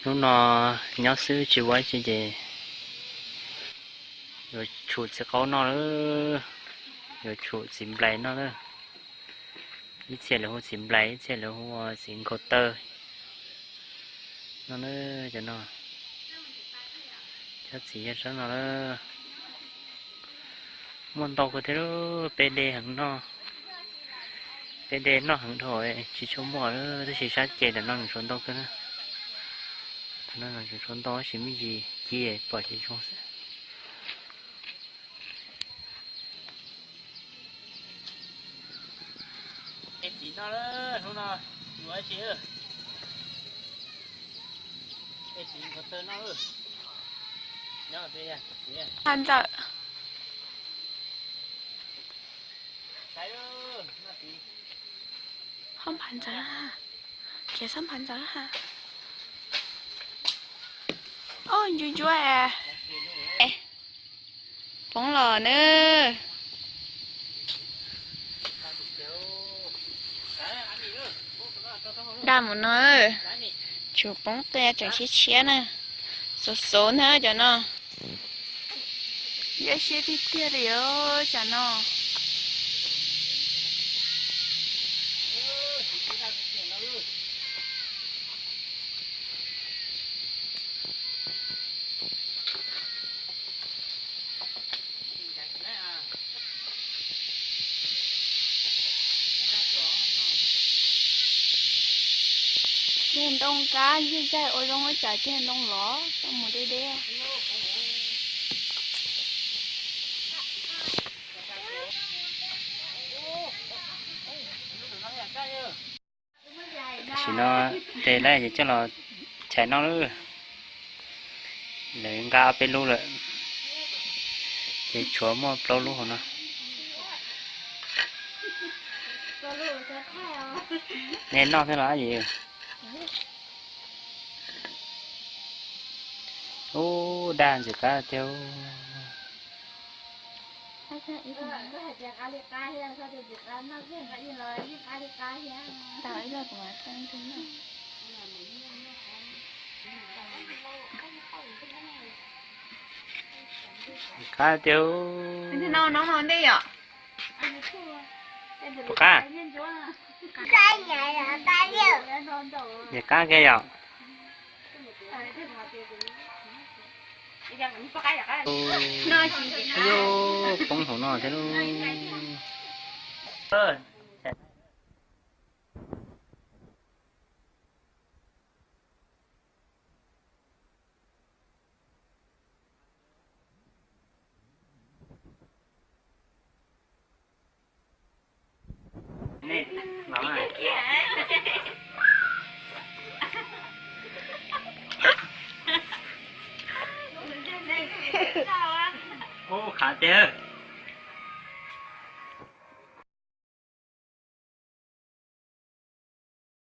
Hnub no nyob xwb tsis ua dab tsi ces yuav tshum txiv qaub noj lawm, yuav tshum txiv nplais noj lawm. Ib txhia lawv hu txiv nplais, ib txhia lawv hu txiv nkhaus taw no na, cov no. Chob txiv yog sab no lawm. Muaj ntau kawg thiab, peb de heev no, peb de noj heev dhau, tsis tshua muaj lawm, tab sis sab ces ntawm no nws tshuav ntau kawg na. Ntawm no nws tshuav ntau tab sis me ntsis ci pom tsis zoo xwb. Es txiv no, hnub no yuav tsis, es txiv nkhaus taw no. Ntxawm, ho nphav ntxawm ha, tsev xob nphav ntxawm ha. Oj, ntsuab ntsuab es. Poob los na. Daj mus no, tshuav poob qia tseem tshiab tshiab na. Xov xov na cov no. Yaj siab tiag tiag li os tsam no. Ceg ntoo kab ntxig ntxaig ua zoo ua cas ceg ntoo los tau mus deb deb. Tam sim no tes lawm ces coj los chais noj lawm. Lawv nqa ob peb lub lawm, ces tshuav muaj plaub lub hauv no. Nej noj thiab los yim? Ub, daj ntxim qab tiag. Qab tiag. Puas qab? Ntxim qab kiag yom. Poob hauv no thiab lauj. Ub, qab tiag.